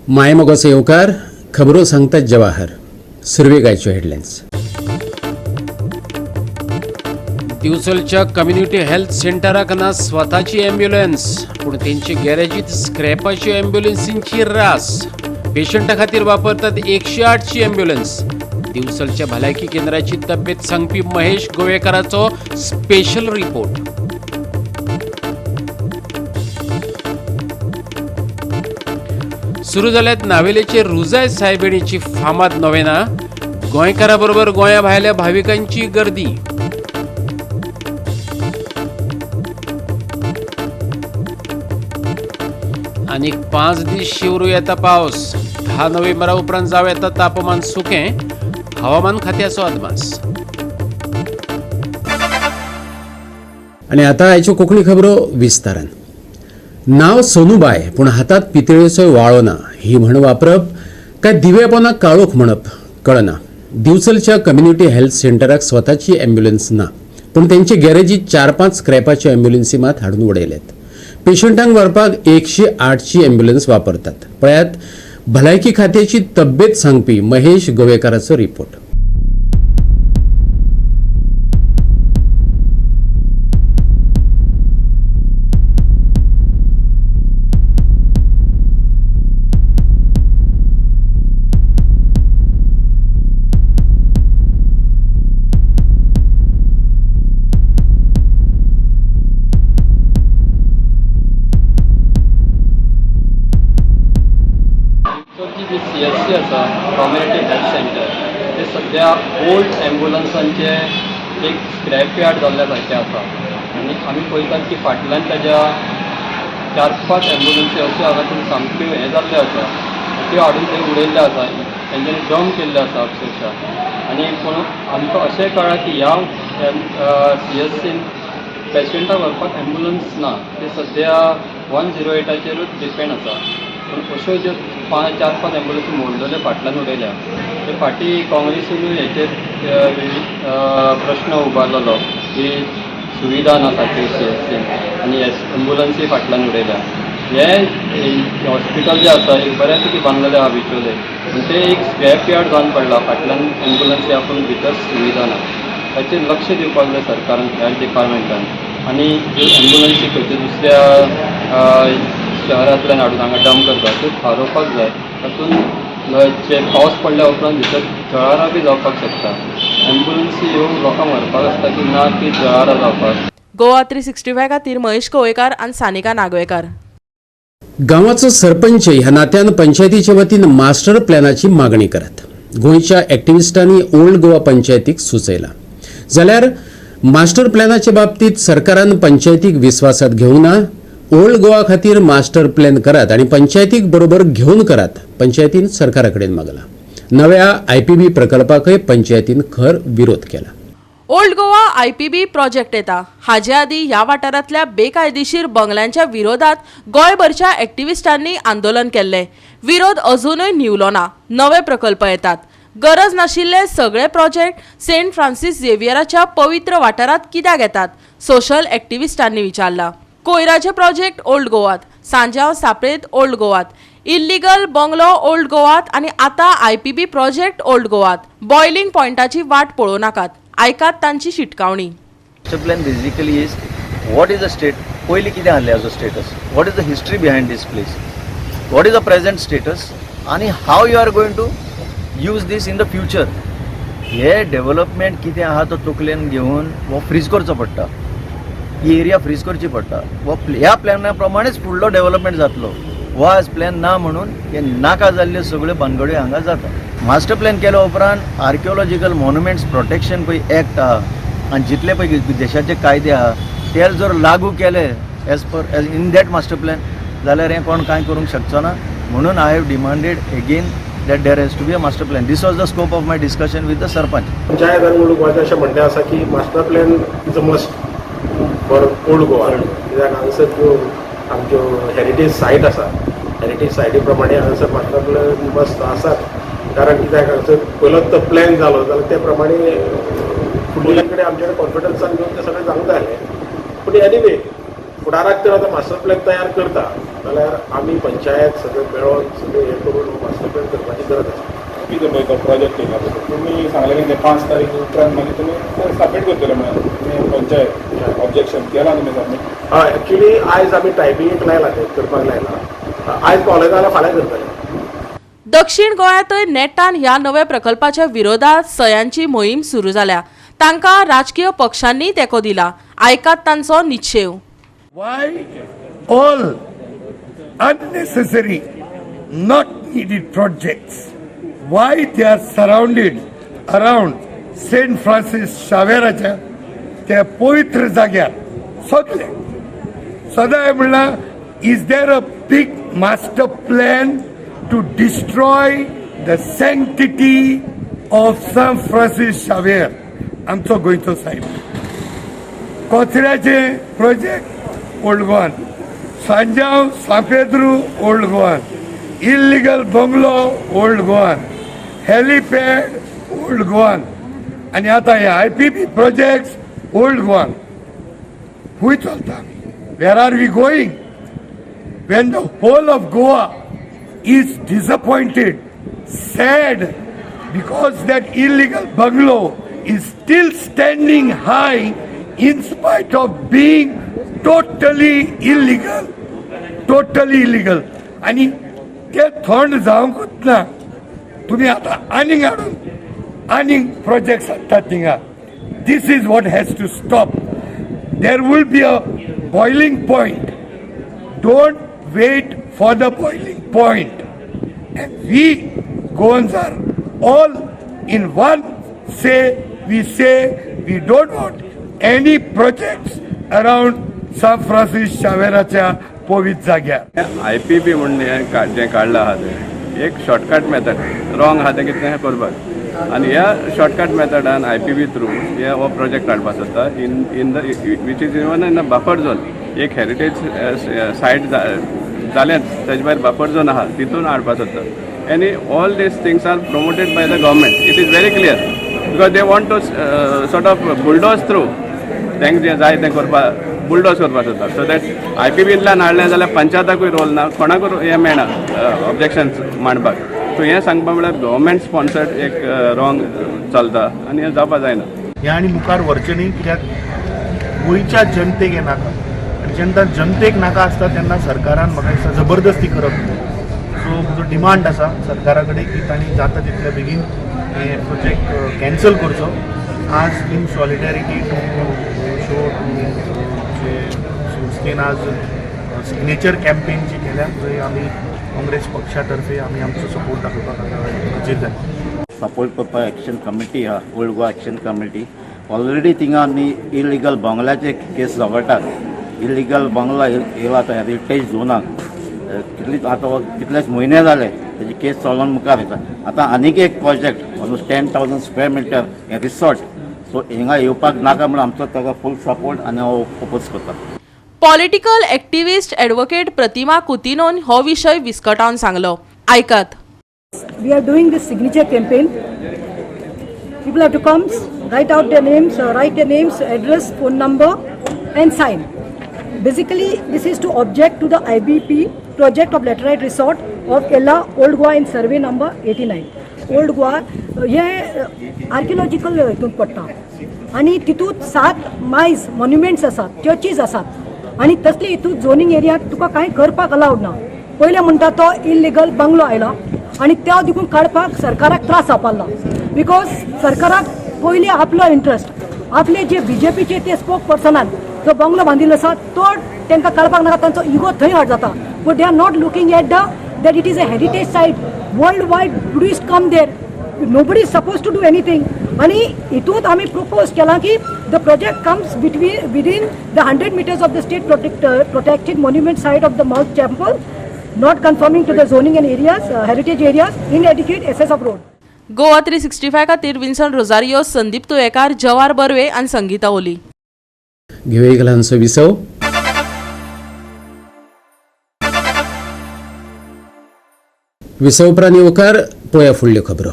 मायमोगाचो येवकार. खबरो सांगतात जवाहर. सुरवेक आयच्यो हेडलायन्स. दिवचलच्या कम्युनिटी हेल्थ सेंटराक ना स्वताची ॲम्ब्युलन्स, पूण तेंचे गॅरेजीत स्क्रॅपाच्यो ॲम्ब्युलन्सींची रास. पेशंटा खातीर वापरतात 108ची ॲम्ब्युलन्स. दिवचलच्या भलायकी केंद्राची तब्येत सांगपी महेश गोवेकाराचो स्पेशल रिपोर्ट. सुरू जाल्यात नावेलेचे रुजाय सायबिणीची फामाद नोवेना. गोंयकारा बरोबर गोंया भायल्या भाविकांची गर्दी. आनीक 5 दीस शिवरू येता पावस. 10 नोव्हेंबरा उपरांत जावं येता तापमान सुकें. हवामान खात्याचो अदमास. आनी आतां आयच्यो कोंकणी खबरो विस्तारान. नांव सोनूबाय पूण हातात पितळेचो वाळो ना, ही म्हण वापरप काय दिव्यापोनाक काळोख म्हणप कळना. दिवचलच्या कम्युनिटी हेल्थ सेंटराक स्वताची ॲम्ब्युलन्स ना, पूण तेंचे गॅरेजीत 4-5 स्क्रॅपाच्यो ॲम्ब्युलन्सी मात हाडून उडयल्यात. पेशंटांक व्हरपाक 108ची ॲम्ब्युलन्स वापरतात. पळयात भलायकी खात्याची तब्येत सांगपी महेश गोवेकाराचो रिपोर्ट. सो ती जी सी एस सी आसा, कम्युनिटी हेल्थ सेंटर, ते सद्या ओल्ड एम्बुलन्सांचे एक स्क्रॅप यार्ड जाल्ल्या सारकें आसा. आनी आमी पळयतात की फाटल्यान ताज्या 4-5 एम्बुलन्सी अश्यो आसा त्यो सामक्यो हें जाल्ल्यो आसा, त्यो हाडून थंय उडयल्ल्यो आसा, तेंच्यांनी डंप केल्ल्यो आसा अक्षरशा. आनी पूण आमकां अशें कळ्ळां की ह्या सी एस सीन पेशंटाक व्हरपाक एम्बुलन्स ना, ते सद्या 108चेरूच डिपेंड आसा. पूण अश्यो ज्यो 4-5 एम्बुलन्सी मोडलेल्यो फाटल्यान उडयल्या, ते फाटीं काँग्रेसीनूय हेचेर प्रश्न उबारलेलो की सुविधा ना सारकी सी एस सीन आनी एम्बुलन्सी फाटल्यान उडयल्या. हें हॉस्पिटल जें आसा एक बऱ्या पैकी बांदलेलें आसा बिचोले, पूण तें एक स्क्रॅप यार्ड जावन पडलां. फाटल्यान एम्बुलन्सी आपूण भितर सुविधा ना, ताचेर लक्ष दिवपाक जाय सरकारान, हेल्थ डिपार्टमेंटान. आनी ज्यो एम्बुलन्सी खंयच्यो दुसऱ्या शहरांतल्यान हाडून हांगा डंप करता त्यो थारोवपाक जाय. तातूंत जे पावस पडल्या उपरांत भितर जळारां बी जावपाक शकता. एम्बुलन्सी ह्यो लोकांक व्हरपाक आसता की ना की जळारां जावपाक. गोवा 365 खातीर महेश कोवेकार आनी सानिका नागवेकार. गांवाचो सरपंच ह्या नात्यान पंचायतीचे वतीन मास्टर प्लॅनाची मागणी करात. गोंयच्या एक्टिविस्टांनी ओल्ड गोवा पंचायतीक सुचयला. जाल्यार मास्टर प्लॅनाचे बाबतीत सरकारान पंचायतीक विस्वासात घेवंक ना. ओल्ड गोवा खातीर मास्टर प्लॅन करात आनी पंचायतीक बरोबर घेवन करात, पंचायतीन सरकारा कडेन मागला. नव्या आयपीबी प्रकल्पाकय पंचायतीन खर विरोध केला. ओल्ड गोवा आयपीबी प्रोजेक्ट येता हाजे आदी ह्या वाठारांतल्या बेकायदेशीर बंगल्यांच्या विरोधात गोंयभरच्या एक्टिविस्टांनी आंदोलन केल्लें. विरोध अजुनूय न्हिवलो ना. नवे प्रकल्प येतात. गरज नाशिल्ले सगळे प्रोजेक्ट सेंट फ्रांसीस झेवियराच्या पवित्र वाठारांत कित्याक येतात, सोशल एक्टिविस्टांनी विचारला. कोयराचे प्रोजेक्ट ओल्ड गोवात, सांजाव सापळेत ओल्ड गोवात, इल्लिगल बंगलो ओल्ड गोवात आनी आतां आयपीबी प्रोजेक्ट ओल्ड गोवात. बॉयलिंग पॉयंटाची वाट पळोवं नाकात, आयकात तांची शिटकावणी. Master plan basically is what is the state, पयलीं कितें आहलें as a status, what is the history behind this place, what is the present status आनी how you are going to use this in the future. हे development कितें आहा तो तकलेन घेवन हो फ्रीज करचो पडटा, ही एरिया फ्रीज करची पडटा. हो ह्या प्लॅना प्रमाणेच फुडलो डेवलपमेंट जातलो. हो आज प्लॅन ना म्हणून हे नाका जाल्ल्यो सगळ्यो भानगड्यो हांगा जाता. मास्टर प्लॅन केल्या उपरांत आर्किओलॉजिकल मॉन्युमेंट्स प्रोटेक्शन पळय एक्ट आहा आनी जितले पळय देशाचे कायदे आहा ते जर लागू केले as per as in that master plan जाल्यार हें कोण कांय करूंक शकचो ना. म्हणून I have demanded again that there has to be a master plan. This was the scope of my discussion with the sarpanch. Panchayat आनी ओल्ड गोवाचें अशें म्हणणें आसा की master plan is a must for old Goa. कित्याक हांगासर ज्यो आमच्यो heritage site आसा, हेरिटेज सायटी प्रमाणे हांगासर मास्टर प्लॅन मस्ट आसात. कारण कित्याक हांगासर पयलोच तो प्लॅन जालो जाल्यार ते प्रमाणे फुडल्या कडेन आमचे कडेन कॉन्फिडन्सान घेवन ते सगळें जावंक जाय. पूण एनिवे फुडाराक तर आतां मास्टर प्लॅन तयार करता जाल्यार आमी पंचायत सगळे मेळोन सगळें हें करून मास्टर प्लॅन करपाची गरज आसा. कितें पळय तो प्रोजेक्ट येयला पळय, तुमी सांगलें न्ही ते 5 तारीख उपरांत मागीर तुमी सबमीट करतले म्हणून तुमी पंचायत ऑब्जेक्शन केलां तुमी सबमीट? हय, एक्चुली आयज आमी टायपिंगेक लायला, तें करपाक लायला. आयज पावले जाल्यार फाल्यां करतले. दक्षिण गोंयांतय नेटान ह्या नव्या प्रकल्पाच्या विरोधात सयांची मोहीम सुरू जाल्या. तांकां राजकीय पक्षांनी तेंको दिला. आयकात तांचो निश्चेव. Why all unnecessary, not needed projects? Why they are surrounded around Saint Francis शावेराच्या त्या पवित्र जाग्यार सगळे सदांय म्हणल्यार is there a big master plan to destroy the sanctity of Saint Francis Xavier, आमचो गोंयचो साहेब? कचऱ्याचे प्रोजेक्ट ओल्ड गोवान, Sanjao सांपेद्रू old Goan, illegal bungalow old Goan, helipad old Goan, आनी आतां हे IPB project old Goan. खंय चलता आमी? Where are we going when the whole of Goa is disappointed, sad, because that illegal bungalow is still standing high in spite of being totally illegal, totally illegal. आणि ते थंड जावंकूच ना, तुम्ही आता आनीक हाडून आनीक प्रोजेक्ट हाडटात थिंगा. This is what has to stop. There will be a boiling point. Don't wait for the boiling point. And we Goans are all in one say, we say we don't want any projects around San Francis Xavierच्या पवित्र जाग्यार. IPB म्हूण हें जें काडलां आहा तें एक shortcut method wrong आहा तें कितें हें करपाक, आनी ह्या शॉर्टकट मेथडान IPB through हे हो प्रोजेक्ट काडपाक सोदता in the which is even in the buffer zone. एक हेरिटेज सायट जालेंच, तेजे भायर बफर झोन आहा, तितून हाडपाक सोदता. आनी all these things are promoted by the government, it is very clear, because they want to sort of bulldoze through. तांकां जें जाय तें करपाक बुलडोज करपाक सोदता, सो that IPBंतल्यान हाडलें जाल्यार पंचायताकूय रोल ना, कोणाकूय हें मेळना ऑब्जेक्शन्स मांडपाक. सो हें सांगपा म्हळ्यार गव्हर्मेंट स्पॉन्सर्ड एक रॉंग चलता आनी हें जावपा जायना. हें आनी मुखार व्हरचें न्ही, कित्याक गोंयच्या जनतेक हें नाका आनी जेन्ना जनतेक नाका आसता तेन्ना सरकारान म्हाका दिसता जबरदस्ती करप न्हू. सो म्हजो डिमांड आसा सरकारा कडेन की तांणी जाता तितले बेगीन हें प्रोजेक्ट कॅन्सल करचो. आज in solidarity to show to जे संस्थेन आज सिग्नेचर कॅम्पेन जी केल्या, थंय आमी काँग्रेस पक्षा तर्फे आमी आमचो सपोर्ट दाखोवपाक हाजीर जाले. सपोर्ट करपाक एक्शन कमिटी आहा, old Goa action committee. Already थिंगा आमी इलिगल बंगल्याचे केस झगडटात. इलिगल बंगला येयला आतां हेरिटेज झोनाक. कितले आतां कितलेच म्हयने जाले तेजी केस चलोन मुखार येता. आतां आनीक एक project almost 10,000 square meter हे रिसॉर्ट, सो हिंगा येवपाक नाका म्हणून आमचो ताका फूल सपोर्ट आनी हांव ओपोज करता. पॉलिटिकल एक्टिविस्ट ॲडव्होकेट प्रतिमा कुतिनोन हो विशय विस्कटावन सांगलो. आयकात. We are doing this signature campaign. People have to come, write out their names, write their names, address, phone number, and sign. Basically, this is to object to the IBP project of Laterite Resort of Ella, Old Goa in survey number 89. Old Goa हे archaeological हितून पडटा आनी तितूंत सात मायज monuments आसात, churches आसात आनी तसले हितून झोनींग एरियात तुका कांय करपाक अलावड ना. पयलें म्हणटा तो इलिगल बंगलो आयला आनी त्या देखून काडपाक सरकाराक त्रास जावपाक because सरकाराक पयलीं आपलो इंट्रस्ट, आपले जे बीजेपीचे ते स्पोक पर्सनान जो बंगलो बांदिल्लो आसा तो तांकां काडपाक नाका. तांचो इगो थंय हर्ट जाता, but they are not looking at the that it is a heritage site. World wide tourist come there. Nobody is suppose to do anything. आनी हितूंत आमी प्रपोज केलां की the project comes between within the 100 meters of the state protected monument site of the Mount Temple, not conforming to the zoning and areas, heritage areas, inadequate access of road. Goa 365 खातीर Vinson Rosario, Sandeep Tuyekar, जवार बर्वे आनी संगीता ओली. घेवया एक ल्हानसो विसव. विसव उपरांत येवकार. पळया फुडल्यो खबरो.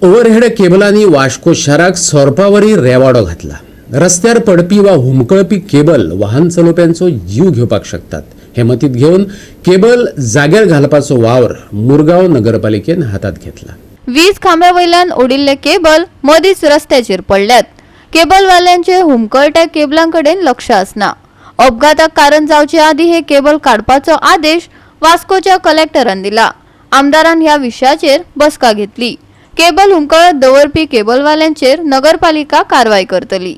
ओव्हरहेड केबलांनी वास्को शाराक सोरपावरी रेवाडो घातला. रस्त्यार पडपी वा हुमकळपी केबल वाहन चलोवप्यांचो जीव घेवपाक शकतात. हे मतीत घेवन केबल जाग्यार घालपाचो वावर मुरगांव नगरपालिकेन हातात घेतला. वीज खांब्या वयल्यान ओडिल्ले केबल मदींच रस्त्याचेर पडल्यात. केबलवाल्यांचे हुमकळट्या केबलां कडेन लक्ष आसना. अपघाताक कारण जावचे आदी हे केबल काडपाचो आदेश वास्कोच्या कलेक्टरान दिला. आमदारान ह्या विशयाचेर बसका घेतली. केबल हुमकळत दवरपी केबलवाल्यांचेर नगरपालिका कारवाय करतली.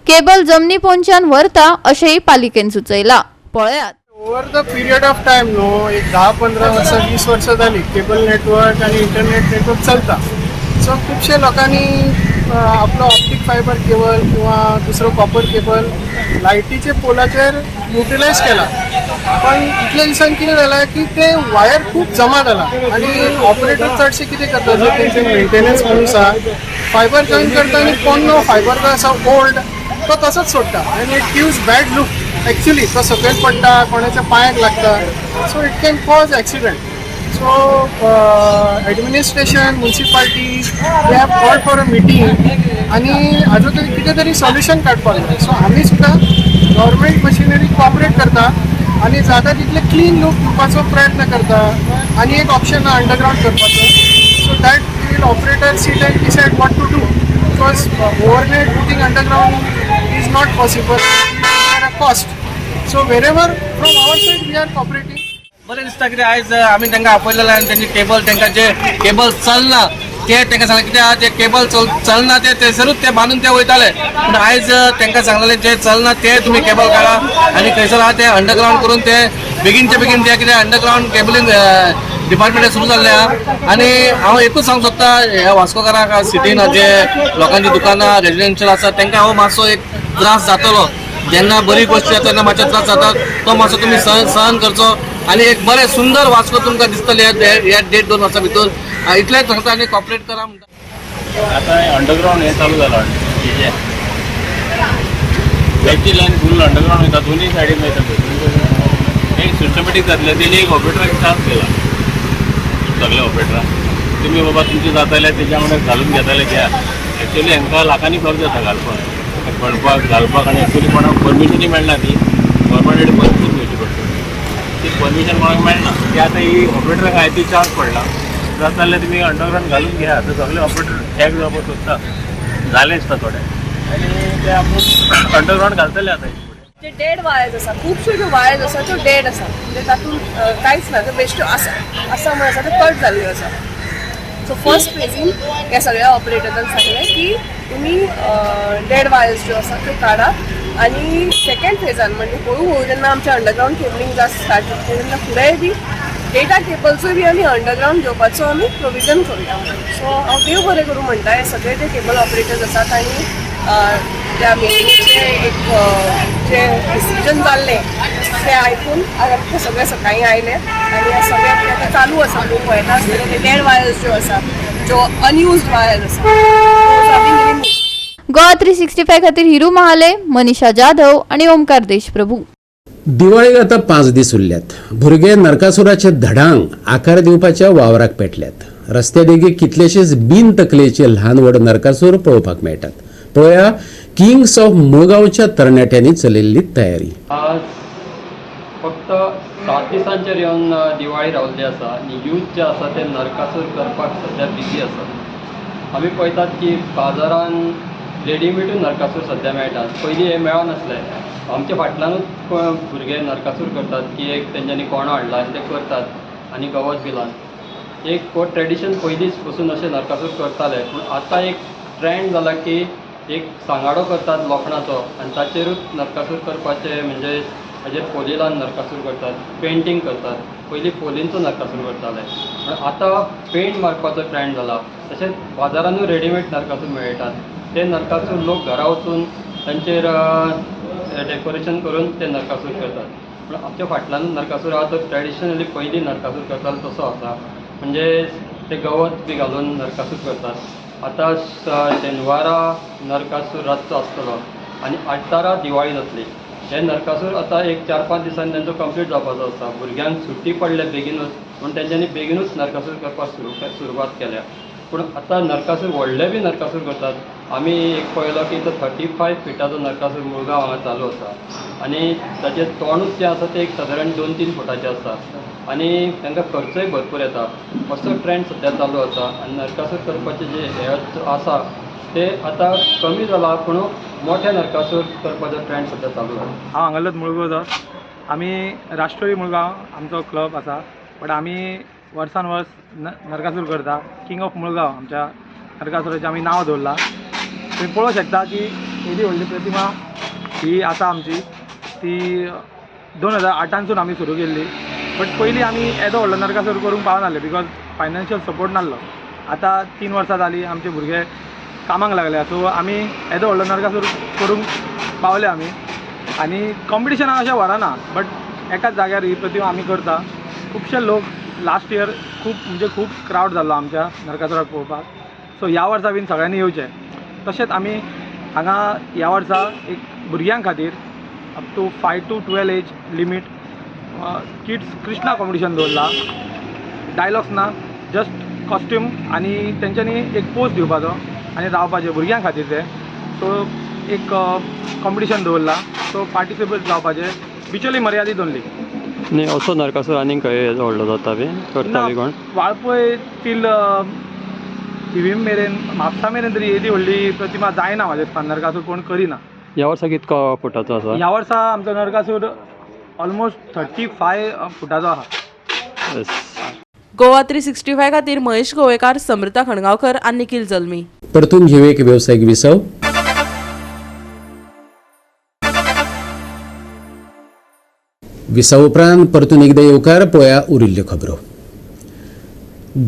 केबल जमनी पोंच्यान व्हरता अशेंय पालिकेन सुचयला. पळयात. Over the period of time न्हू एक 10-15 वर्सां 20 वर्सां जाली केबल नेटवर्क आनी इंटरनेट नेटवर्क चलता. सो खुबशे लोकांनी आपलो ऑप्टीक फायबर केबल किंवा दुसरो कॉपर केबल लायटीचे पोलाचेर युटिलायज केला. पण इतल्या दिसान कितें जालां की ते वायर खूब जमा जाला आनी ऑपरेटर चडशे कितें करता, जे तेंचे मेंटेनन्स मनीस आसा फायबर जॉईन करता आनी पोन्नो फायबर जो आसा ओल्ड तो तसोच सोडटा आनी it gives bad look. Actually तो सकयल पडटा, कोणाच्या पांयाक लागता, so it can cause accident. So administration, municipality they have called for a meeting आनी हाजो तरी कितें तरी सोल्युशन काडपाक जाय. सो आमी सुद्दां गव्हर्मेंट मशिनरी कॉपरेट करता आनी जाता तितले क्लीन लूक दिवपाचो प्रयत्न करता आनी एक ऑप्शन आहा अंडरग्रावंड करपाचो. So that will operator sit and decide what to do, because overnight putting underground is not possible, cost. So wherever from our side we are cooperating. बरें दिसता कित्याक आयज आमी तांकां आपयलेलें आनी तेंचे केबल तांकां जे केबल चलना ते तांकां सांगलें कित्याक ते केबल चलना ते थंयसरूच ते बांदून ते वयताले. पूण आयज तांकां सांगलेलें जे चलना ते तुमी केबल काडा आनी खंयसर आहा ते अंडरग्रावंड करून ते बेगीनचे बेगीन ते कितें अंडरग्रावंड केबलींग डिपार्टमेंट सुरू जाल्लें आहा. आनी हांव एकूच सांगूंक सोदता ह्या वास्कोकारांक, सिटीन जे लोकांची दुकानां रेजिडेन्शियल आसा तांकां हो मातसो एक त्रास जातलो. जेन्ना बरी गोश्ट जाता तेन्ना मातसो त्रास जाता, तो मातसो तुमी सहन करचो आनी एक बरें सुंदर वास्को तुमकां दिसतलें ह्या 1.5-2 वर्सां भितर. इतलेंच सांगता आनी कॉपरेट करा म्हणटा. आतां अंडरग्रावंड हें चालू जालां, बॅची लायन फूल अंडरग्रावंड वयता, दोनूय सायडीन वयता. एक सिस्टमॅटीक जातलें. तेणी एक ऑपरेटराक चान्स दिला, सगल्या ऑपरेटराक तुमी बाबा तुमचें जाता जाल्यार तेच्या वांगडा घालून घेताले घ्या. एक्चुअली हांकां लाखांनी खर्च जाता घालपाक, खणपाक घालपाक आनी एक्चुअली कोणाक परमिशनूय मेळना, ती गव्हर्मेंट परमिशन घेवची पडटा, ती परमिशन कोणाक मेळना. ती आतां ही ऑपरेटराक आय ती चान्स पडला, जाता जाल्यार तुमी अंडरग्रावंड घालून घ्या. आतां सगळे ऑपरेटर एक जावपाक सोदता, जालें दिसता थोडे आनी ते आपूण अंडरग्रावंड घालतले आतां. जे डेड वायर्स आसा, खुबश्यो ज्यो वायर्स आसा त्यो डेड आसा, म्हणजे तातूंत कांयच ना, त्यो बेश्ट्यो आसा आसा म्हण आसा, त्यो कट जाल्ल्यो आसा. सो फर्स्ट फेजीन ह्या सगळ्या ऑपरेटरान सांगलें की तुमी डेड वायर्स ज्यो आसा त्यो काडात आनी सेकेंड फेजान म्हणजे हळू हळू जेन्ना आमचें अंडरग्रावंड केबलिंग जास्त स्टार्ट जातलें तेन्ना फुडेंय बी डेटा केबल्सूय बी आमी अंडरग्रावंड घेवपाचो आमी प्रोविजन करुया. सो हांव देव बरें करूं म्हणटा हे सगळे जे केबल ऑपरेटर्स आसा तांणी त्या मिटिंगेचें एक जे डिसिजन जाल्लें तें आयकून ते सगळे सकाळीं आयले आनी हे सगळें आतां चालू आसा. लोक पळयता आसतले ते डेड वायर्स ज्यो आसा, ज्यो अनयुज्ड वायर्स आसा. गोवा 365 खातीर हिरू महाले, मनीषा जाधव आणि ओमकार देशप्रभू. दिवाळीक आतां 5 दीस उरल्यात. भुरगे नरकासुराचे धडांग आकार दिवपाच्या वावराक पेटल्यात. रस्त्या देगेक कितलेशेच बिन तकलेचे ल्हान व्हड नरकासूर पळोवपाक मेळटात. पळोवया किंग्स ऑफ मुळगांवच्या तरणाट्यांनी चलयल्ली तयारी. आज फक्त 7 दिसांचेर येवन दिवाळी रावल्ली आसा आनी यूथ जे आसा ते नरकासूर करपाक सद्या बिजी आसा. आमी पळयतात की बाजारान रेडीमेडूय नरकासूर सद्या मेळटात. पयलीं हें मेळनासलें. आमच्या फाटल्यानूच भुरगे नरकासूर करतात की एक तेंच्यांनी कोणो हाडला आनी ते करतात आनी गवत बिलान एक हो ट्रेडिशन पयलींच पसून अशें नरकासूर करताले. पूण आतां एक ट्रेंड जाला की एक सांगाडो करतात लोखणाचो आनी ताचेरूच नरकासूर करपाचें, म्हणजे हाजेर फोली लावन नरकासूर करतात, पेंटींग करतात. पयलीं फोलींचो नरकासूर करताले, पूण आतां पेंट मारपाचो ट्रेंड जाला. तशेंच बाजारानूय रेडीमेड नरकासूर मेळटात. ते नरकासूर लोक घरा वचून तांचेर डेकोरेशन करून ते नरकासूर करतात. पूण आमच्या फाटल्यान नरकासूर आहा तो ट्रेडिशनली पयलीं नरकासूर करतालो तसो आसा, म्हणजे ते गवत बी घालून नरकासूर करतात. आतां शेनवारा नरकासूर रातचो आसतलो आनी आयतारा दिवाळी जातली. हे नरकासूर आतां एक 4-5 दिसांनी तेंचो कंप्लीट जावपाचो आसा. भुरग्यांक सुटी पडल्या बेगीनूच, पूण तेंच्यांनी बेगीनूच नरकासूर करपाक सुरवात केल्या. पूण आतां नरकासूर व्हडले बी नरकासूर करतात. आमी एक पळयलो की तो 35 फिटाचो नरकासूर मुळगांव हांगा चालू आसा आनी ताचें तोंडूच जें आसा तें एक सादारण 2-3 फुटाचें आसा आनी तांकां खर्चय भरपूर येता. असो ट्रेंड सद्या चालू आसा आनी नरकासूर करपाचें जें हें आसा तें आतां कमी जाला, पूण मोठे नरकासूर करपाचो ट्रेंड सद्या चालू आसा. हांव हांगासरलोच मुळगांवचो. आमी राष्ट्रीय मुळगांव आमचो क्लब आसा, बट आमी वर्सान वर्स नरकासूर करता. किंग ऑफ मुळगांव आमच्या नरकासुराचें आमी नांव दवरलां. तुमी पळोवंक शकता की येदी व्हडली प्रतिमा ही आसा आमची. ती 2008 आमी सुरू केल्ली, बट पयलीं आमी येदो व्हडलो नरकासूर करूंक पावनासले because financial support नासलो. आतां 3 वर्सां जालीं आमचे भुरगे कामाक लागल्या, सो आमी येदो व्हडलो नरकासूर करूंक पावले आमी. आनी कॉम्पिटिशनाक अशें व्हरना, बट एकाच जाग्यार ही प्रतिमा आमी करता. खुबशे लोक लास्ट इयर खूब म्हणजे खूब क्रावड जाल्लो आमच्या नरकासुराक पळोवपाक. सो ह्या वर्सा बीन सगळ्यांनी येवचें. तशेंच आमी हांगा ह्या वर्सा एक भुरग्यां खातीर up to 5 to 12 age limit kids Krishna competition दवरला. डायलॉग्स ना, जस्ट कॉस्ट्यूम आनी तेंच्यांनी एक पोज दिवपाचो आनी रावपाचें भुरग्यां खातीर तें. सो एक कॉम्पिटिशन दवरला, सो पार्टिसिपेट जावपाचें बिचोली मर्यादीत ओनली. न्ही असो नरकासूर आनीक खंय व्हडलो जाता बी करता बी कोण? वाळपय टील थिवीम मेरेन, म्हापसा मेरेन तरी येदी व्हडली प्रतिमा जायना म्हाज्या दिसपान. नरकासूर कोण करिना. ह्या वर्सा कितको फुटाचो आसा? ह्या वर्सा आमचो नरकासूर ऑलमोस्ट 35 फुटाचो आसा. गोवा 365 खातीर महेश गोवेकार, समृता खणगांवकर आनी निखिल जल्मी. परतून घेऊ एक वेवसायीक विसव. विसव उपरांत परतून एकदा येवकार. पळया उरिल्ल्यो खबरो.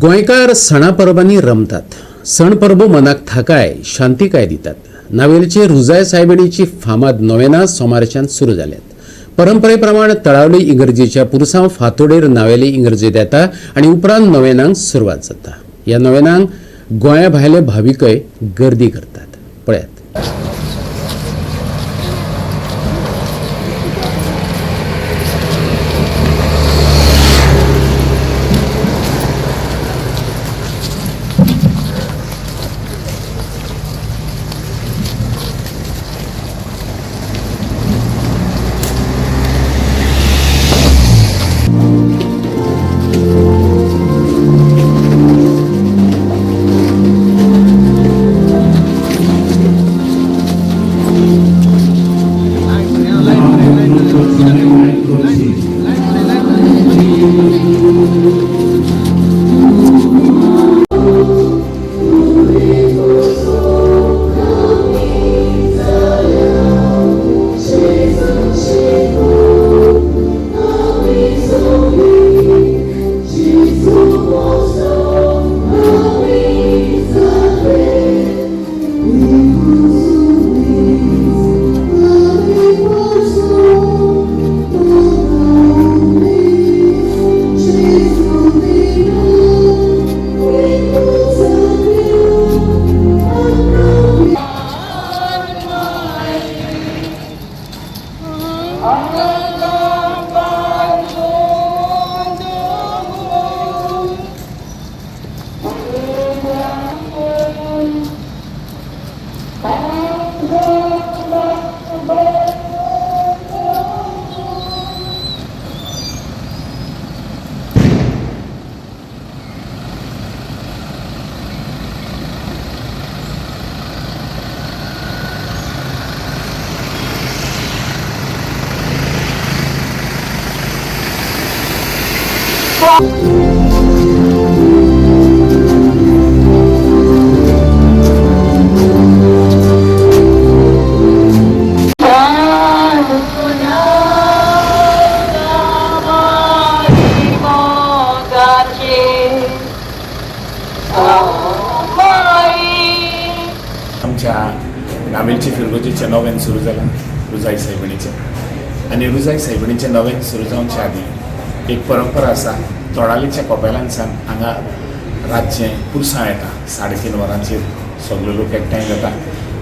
गोंयकार सणा परबांनी रमतात. सण परबो मनाक थाकाय, शांतिकाय दितात. नावेलचे रुजाय सायबिणीची फामाद नोवेनां सोमारच्यान सुरू जाल्यात. परंपरे प्रमाण तळावली इंग्रजीच्या पुरसांव फांतोडेर नावेली इंग्रजीत येता आनी उपरांत नोवेनांक सुरवात जाता. ह्या नोवेनांक गोंया भायले भाविकय गर्दी करतात. पळयात. आमच्या नावेलची फिरगोजीचें नवेन सुरू जालां रुजाई सायबिणीचें आनी रुजाई सायबिणीचें नवेन सुरू जावचे आदीं एक परंपरा आसा. तोडालीच्या कोपेलांसान हांगा रातचें पुरसांव येता. 3:30 वरांचेर सगळे लोक एकठांय जाता,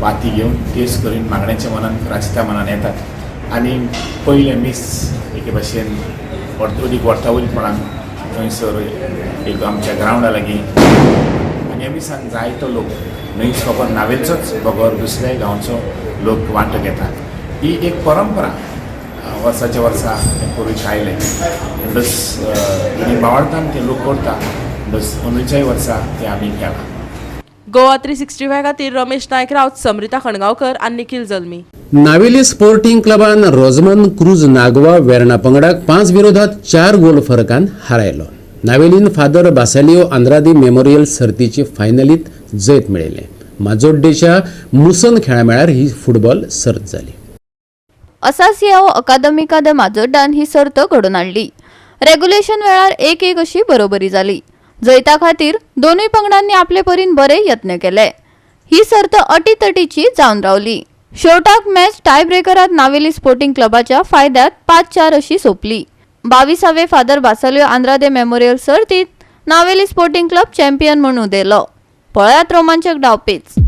वाती घेवन तेज करून मागण्याच्या मनान प्राचिता मनान येतात आनी पयलें मीस एके भाशेन अदीक वर्तावळीपणान थंयसर एक आमच्या ग्रावंडा लागीं आनी मिर्यामिसान जायतो लोक न्हय फकत नावेलचोच बगर दुसऱ्याय गांवचो लोक वांटो घेतात. ही एक परंपरा वर्साच्या वर्सा ते करूंक आयले म्हणटच आनी बावडतान ते लोक करता म्हणटच अंदूच्याय वर्सा ते आमी केलां. गोवा 365 खातीर रमेश नायक राऊत, समृता खणगांवकर आनी निखिल जल्मी. नावेली स्पोर्टिंग क्लबान रोजमन क्रूज नागवा वेर्णा पंगडाक 5-4 गोल फरकान हारायलो. नावेलीन फादर बासालियो आंद्रादी मेमोरियल सर्तीचे फायनलीत जैत मेळयलें. माजोड्डेच्या मुसन खेळामेळार ही फुटबॉल सर्त जाली. असासियाओ अकादमिका the माजोड्डान ही सर्त घडोवन हाडली. रेग्युलेशन वेळार 1-1 अशी बरोबरी जाली. जैता खातीर दोनूय पंगडांनी आपले परीन बरे यत्न केले. ही सर्त अटीतटीची जावन रावली. शेवटाक मॅच टाय ब्रेकरात नावेली स्पोर्टिंग क्लबाच्या फायद्यात 5-4 अशी सोंपली. 22वे फादर बासालियो आंद्रादे मेमोरियल सर्तीत नावेली स्पोर्टिंग क्लब चॅम्पियन म्हूण उदेलो. पळयात रोमांचक डावपेच.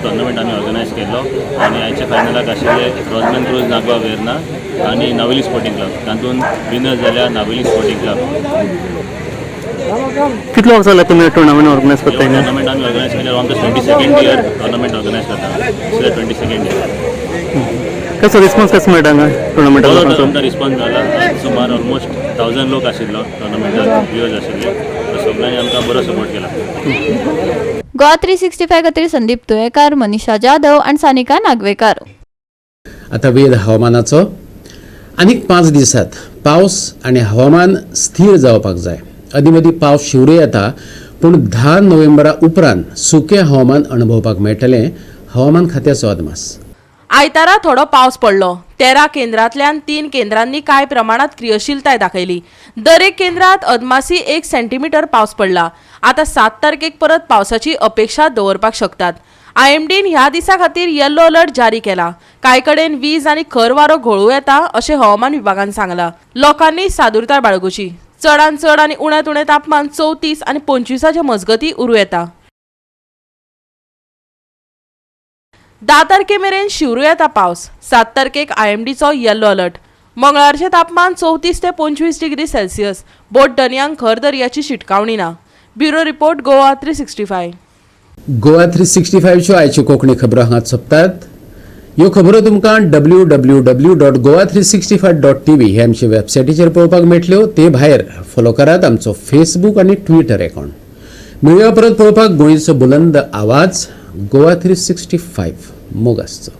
टुर्नामेंट आमी ऑर्गनायज केल्लो आनी आयच्या फायनलाक आशिल्ले रोजमन क्रूज नागवा वेर्ना आनी नावेली स्पोर्टिंग क्लब. तातूंत विनर जाल्या नावेली स्पोर्टिंग क्लब. कितलो वर्सां जालें तुमी टुर्नामेंट ऑर्गनायज करता? टुर्नामेंट आमी ऑर्गनायज केले आमचो 22nd year tournament organise करता. 22nd year. कसो रिस्पॉन्स कसो मेळटा हांगा टुर्नामेंटाचो? आमकां रिस्पॉन्स जाला सुमार ऑलमोस्ट 1000 लोक आशिल्लो टुर्नामेंटाक व्युअर्स आशिल्ले. सगळ्यांनी आमकां बरो सपोर्ट केला. गोवा 365 खातीर संदीप तुयेकार, मनीषा जाधव आनी सानिका नागवेकार. आता वेध हवामानाचो. आनीक 5 दिसात पावस आनी हवामान स्थिर जावपाक जाय. अदीं मदीं पावस शिवरूं येता, पूण 10 नोव्हेंबरा उपरांत सुकें हवामान अणभवपाक मेळटलें, हवामान खात्याचो अदमास. आयतारा थोडो पावस पडलो. 13 केंद्रांतल्यान 3 केंद्रांनी कांय प्रमाणात क्रियशीलताय दाखयली. दरेक केंद्रात अदमासी 1 सेंटीमीटर पावस पडला. आता 7 तारखेक परत पावसाची अपेक्षा दवरपाक शकतात. आयएमडीन ह्या दिसा खातीर येल्लो अलर्ट जारी केला. कांय कडेन वीज आनी खर वारो घोळूं येता अशें हवामान विभागान सांगलां. लोकांनी सादुरताय बाळगुची. चडान चड आनी उण्यांत उणें तापमान 34 आनी 25 मजगतीं उरूं येता. 10 तारखे मेरेन शिवरूं येता पावस. 7 तारखेक आयएमडीचो येल्लो अलर्ट. मंगळारचें तापमान 34 ते 25 डिग्री सेल्सियस. बोट दर्यांक खर दर्याची शिटकावणी ना. Bureau report, Goa 365. Goa 365च्यो आयच्यो कोंकणी खबरो हांगा सोंपतात. ह्यो खबरो तुमकां www.goa365.tv हे आमचे वेबसायटीचेर पळोवपाक मेळटल्यो. ते भायर फॉलो करात आमचो फेसबूक आनी ट्विटर अकावंट. मेळुया परत पळोवपाक गोंयचो बुलंद आवाज गोवा 365. मोग आसचो.